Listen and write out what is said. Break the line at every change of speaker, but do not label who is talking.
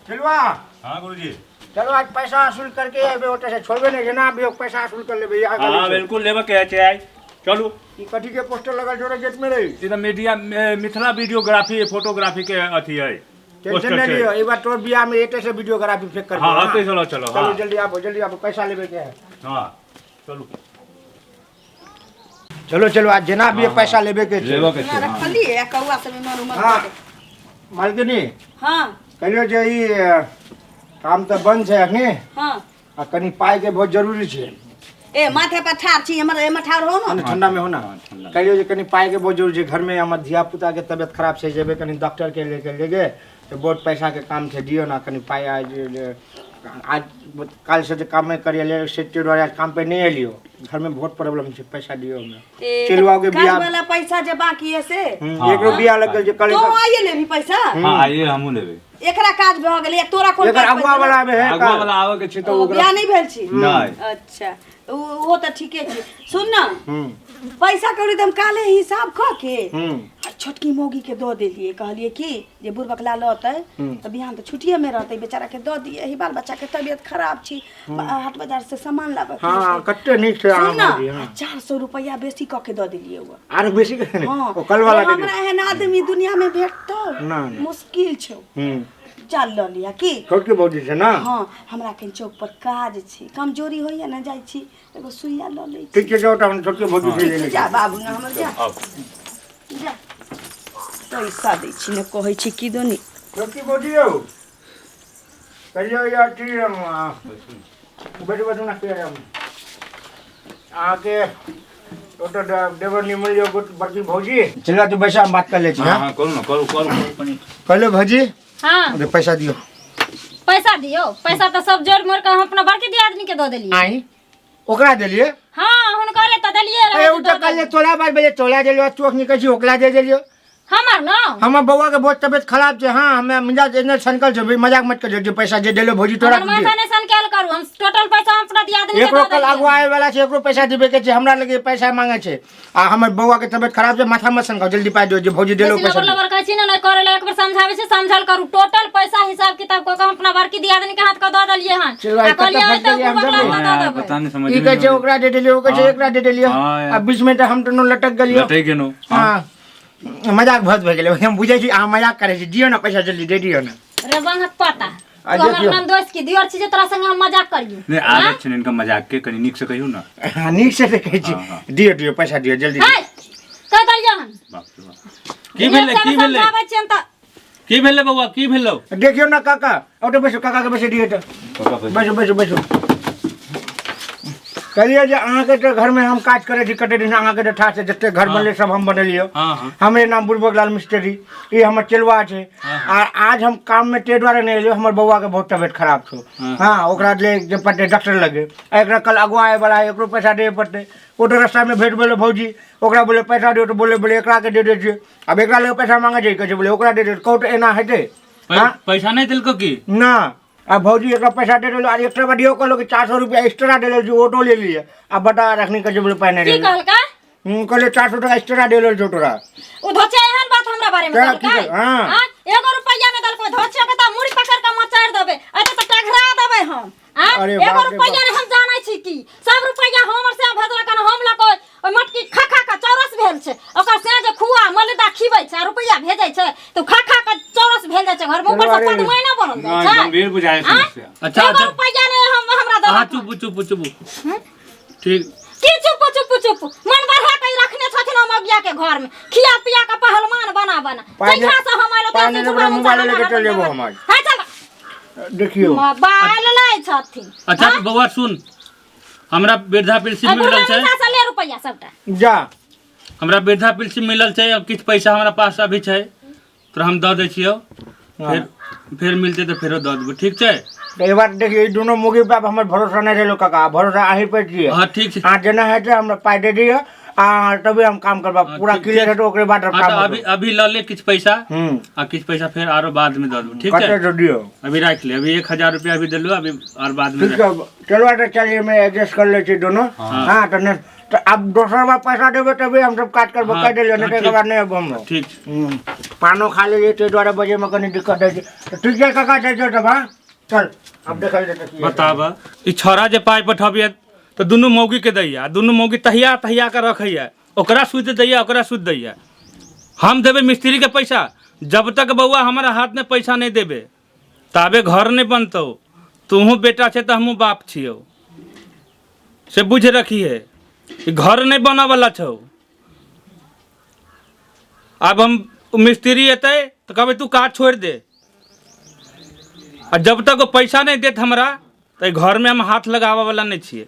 चलवा।
हाँ गुरुजी।
चलो आज पैसा वसूल करके अबे ओतऽ से छोड़बे नहीं ना, अभी पैसा वसूल कर लेबे यहाँ।
हाँ बिल्कुल लेबे के छै आइ। चलू।
ई कथी के पोस्टर लगल छोड़े गेट में रही?
ई तऽ मीडिया मिथिला वीडियोग्राफी फोटोग्राफी के अथी है।
टेंशन
पोस्टर
नहीं
छै।
लियो, एक बार तोर बियाह में एते से वीडियोग्राफी फेंक कर।
हाँ, एतै चलो, चलो,
चलो
हाँ।
जल्दी आबो, जल्दी आबो, पैसा लेबे के है।
हाँ चलू।
चलो चलो आज जेना भी पैसा लेबे के छै।
लेबे के छै। हाँ।
रखलिए कौआ सब इमहर उमहर।
हाँ मालकिनी।
हाँ।
कहियो जे ई काम तऽ बंद छै अखनी।
हाँ।
आ कनी पाइ के बहुत जरूरी छै।
ए माथे पर ठार छी हमर, एमे ठार हो
ने
ना।
ठंडा में हो ना। कहियो जे कनी पाइ के बहुत जरूरी छै, घर में हमर धिया पुता के तबियत खराब छै, जेबे कनी डॉक्टर के लेके लेगे तऽ बहुत पैसा के काम छै, दियौ ना कनी पाइ। आज आज काल से जे काम नहीं करिए ले से दुआरे आज काम पे नहीं एलियो, घर में बहुत प्रॉब्लम छै, पैसा दियौ हमरा।
ए,
चलू के
काज
बियाह
वाला पैसा जे बाकी है से।
एकरो बियाह लगल जे कल।
तो आइए लेबी पैसा।
हाँ आइए हमहूँ लेबै।
एकरा काज भऽ गेलै, तोरा कोन
एकर
काज
अगुआ
पैसा?
वाला आबे है।
अगुआ वाला आबे के छै तऽ
ओ
ओकरा
बियाह नहीं भेल छी?
नहि।
अच्छा ओहो तऽ ठीके छै। सुन ना, पैसा कौड़ी तऽ हम काले हिसाब कऽ के आ छोटकी मौगी के दऽ देलियै, कहलियै कि जे बुढ़बकला लऽतै तऽ बिहान तऽ छुट्टिए में रहतै, बेचारा के दऽ दियै, एहि बाल बच्चा के तबियत खराब छी, हाट बाजार से सामान लाबऽ के
हाँ
छै।
कते नीक छै।
सुन
अहाँ
ना,
मौगी, हाँ।
400 रुपैआ बेसी कऽ के दऽ देलियै ओ।
आर बेसी के ने?
हाँ।
ओ कल वाला दे
हमरा एहन आदमी दुनिया में भेटतौ?
ना, ना।
मुश्किल छौ। चल लऽ लिअ की।
छोटकी भौजी छै ना।
हाँ हमरा कनि चौक पर काज छै, कमजोरी होइया ने, जाइ छी एगो सुइया लऽ लै छी।
ठीक छै, जाउ तऽ हम छोटकी भौजी से
ठीक
ले
छै,
लै
जा
छी।
बाबू ने हमर, जा जा, पैसा दै छी ने, कहै छी की दोनी।
छोटकी भौजी यौ, कहियो या अथी बैठू बैठू ना। के अहाँके ओतऽ देवर निमल यौ बड़की भौजी। चल तू बैसा, हम बात कर लै छी।
हाँ हाँ करू ना, करू करू करू कनी।
कहलो भौजी।
हाँ।
अरे पैसा दियौ।
पैसा दियौ? पैसा तऽ सब जोड़ मोड़ के हम अपना बड़की दियादनी के दऽ देलियै।
आई ओकरा देलियै?
हाँ हुनकरे तऽ देलियै रहै।
ए उ तऽ कहलियै तोरा बात भेलै, तोरा देलियौ, तू अखनी कहै छी ओकरा दे देलियौ।
हमर ना
हमर बौआ के बहुत तबियत खराब छै। हाँ हमे मिजाज एने सनकल छै, भाई मजाक मत करियो, जे पैसा जे देलो भौजी तोरा
हमर माथा नहि सनकायल करू, हम टोटल पैसा हम अपना दियादनी के
एकरो
दऽ
कल
देलियै।
अगुआ आवे वाला छै, एकरो पैसा देबे के छै, हमरा लगे पैसा मांगे छै आ हमर बौआ के तबियत खराब छै, माथा मत सनकाओ, जल्दी पाइ दियो जे भौजी देलो
बेसी
पैसा
लबर
दियो।
लबर कहै छी ने, नहि करै लए एक बेर समझाबै छी, समझल करू। टोटल पैसा हिसाब किताब कऽ के हम अपना बड़की दियादनी के हाथ के दऽ देलियै हन।
चलू, आइ
आ कहलियै
कतऽ
अयतै
फँसि गेलियै हम
बुढ़बा
सब?
तऽ दऽ
हाँ,
देबै।
पता नहीं समझ
ई कहै छै ओकरा दे देलियो, ओ कहै छै एकरा दे देलियो।
हाँ, यार।
आ बीच में तऽ हम दुनू लटक गेलियो।
लटकि गेलहुँ।
हाँ मजाक बहुत भऽ गेलै, हम बुझै छी अहाँ मजाक करै छी, दियौ ने पैसा जल्दी दे दियौ ने।
रे बंगक पता
आ
तू हमर
देखियौ।
नाम दोस्त की दियर छी जे तोरा संगे हम मजाक करियो?
नहि आदत छै ने इनका मजाक के, कनी नीक से कहियौ ने।
हाँ, नीक से तऽ कहै छी।
हाँ, हाँ।
दियौ दियौ पैसा दियौ जल्दी।
है कह देलियै हन।
बाप रे बाप, की भेलै? की भेलै?
समझाबै छियनि तऽ
की भेलै बौआ, की भेलौ?
देखियौ ने काका, ओतऽ बैसू, काका के बैसे दियौ तऽ।
काका बैसू।
बैसू बैसू बैसू। कहलियै जे अहाँके तऽ घरमे हम काज करै छी कते दिन, अहाँके तऽ ठाठ से जते घर बनलै सब हम बनेलियै।
हाँ, हाँ।
हमरे नाम बुड़बक लाल मिस्त्री, ई हमर चेलुआ छै। आ आज हम काममे ताहि दुआरे नहि एलियै, हमर बौआके बहुत तबियत खराब छौ। हाँ ओकरा ले जे पड़तै डॉक्टर लगे, आ एकरा कल अगुआ आबै वाला है, एकरो पैसा देबे पड़तै। ओ तऽ रास्तामे भेट भेलै भौजी, ओकरा बोले पैसा दियौ तऽ बोले बोले एकरा के दे दै छियै, आब एकरा लग पैसा मांगे छै, कहै छै बोले ओकरा दे दे, कहू तऽ एना हेतै? हाँ?
पैसा नहि देलको की?
ना आ भौजी एकरा पैसा दे देलौ, आ एक्स्ट्रा दियौ कहलौ कि 400 रुपया एक्स्ट्रा देलौ जे ऑटो ले लिए, आ बता रखनी कहै छै बोले पाइ नहि
की
देलौ।
कहलकै?
कहलियै 400 टका एक्स्ट्रा देलौ छौ तोरा।
ओ धोचे एहन बात हमरा बारे में
क्या
कहलकै?
की कह- हाँ।
हाँ? एगो रुपैया नहि देलकै, धोचे के तऽ मुड़ी पकड़ के मचारि देबै, एते तऽ टघरा देबै हम। आँ?
अरे
एगो
बाप रे
रुपैया
बाप।
नहि हम जानै छी की सब रुपैया हमर से भेजलक हन, हम लऽ कऽ ओहि मटकी खा खा कऽ चौरस भेल छै, ओकर से जे खुआ मलिदा खिबै छै आ रुपैया भेजै छै तऽ खा खा कऽ चौरस भेल जाइ छै घरमे, ऊपर से
अरे।
पदमैना बढ़ल जाइ
नहि
छै।
गंभीर बुझाइ
आँ?
समस्या।
अच्छा,
एगो
अच्छा।
रुपैया नहि हम हमरा
अहाँ
देलक।
चुप चुप चुप, ठीक
की चुप चुप चुप? मन बढ़ा के रखने छथिन हम अगिया के घर में, खिया पिया के पहलवान बना बना।
पाइ
जहिया से हम आएलो
पाइ
तहिया से
नहि
झूठा
ओकरा
मूठा
मोबाइल
हमरा
लेके चलि जेबो
हरदम
हम आज।
हाँ, चल।
देखियौ।
मोबाइल लै छथिन।
अच्छा तऽ बौआ सुन, हमरा वृद्धा पेंशन
आ
मिलल
बुढ़वा
छै।
मुसा से ले रुपैआ सबटा।
जा।
हमरा वृद्धा पेंशन मिलल छै आ किछु पैसा हमरा पास अभी छै, तोरा हम दऽ दै छियौ, फेर फेर मिलतै तऽ फेरो दऽ देबौ, ठीक छै?
तऽ ई बात देखियौ, ई दुनू मुगी पर हमर भरोसा नहि रहलो काका, भरोसा अहीं पर छियै।
हाँ ठीक छै।
अहाँ जेना हेतै हमरा पाइ दे दिअ आ तभी हम काम करबा।
हाँ,
पूरा
ठीक-
क्लियर
ठीक।
हेतै ओकरे बाद हम
हाँ
काम
तऽ अभी
करबै।
अभी लऽ ले किछु पैसा आ किछु पैसा फेर आरो बाद में दऽ देबौ, ठीक छै?
कते दऽ दियौ?
अभी राखि ले, अभी 1000 रुपया अभी देलू, अभी और बाद में।
ठीक छै, चलो तऽ चलिए, मैं एडजस्ट कर लै छी दोनों। हाँ तऽ नहि तऽ आब दोसर बार पैसा देबै तबे हमसब काज करबै।
हाँ,
कहि देलियै, नहि
हाँ,
तऽ एकर
ठीक।
बाद नहि अयबो हमरो।
ठीक छै।
पानो खा लेलियै, ताहि दुआरे बजैमे कनि दिक्कत होइ छै। तऽ ठीक छै काका, जाइ छियौ तब। हाँ, चल, आब देखल जेतै की हेतै।
बताब, ई छौड़ा जे पाइ पठबियै तऽ दुनू मौगीके दैया, आ दुनू मौगी तहिया तहिया के रखैया, ओकरा सूद दैया, ओकरा सूद दैया। हम देबै मिस्त्रीके पैसा, जब तक बौआ हमरा हाथमे पैसा नहि देबै ताबे घर नहि बनतौ। तूहू बेटा छै तऽ हमहूँ बाप छियौ, से बुझ रखिहे, ई घर नहि बनऽवला छौ। आब हम मिस्त्री एतै तऽ कहबै तू काज छोड़ि दे, आ जब तक ओ पैसा नहि देत हमरा तऽ एहि घरमे हम हाथ लगाबऽवला नहि छियै।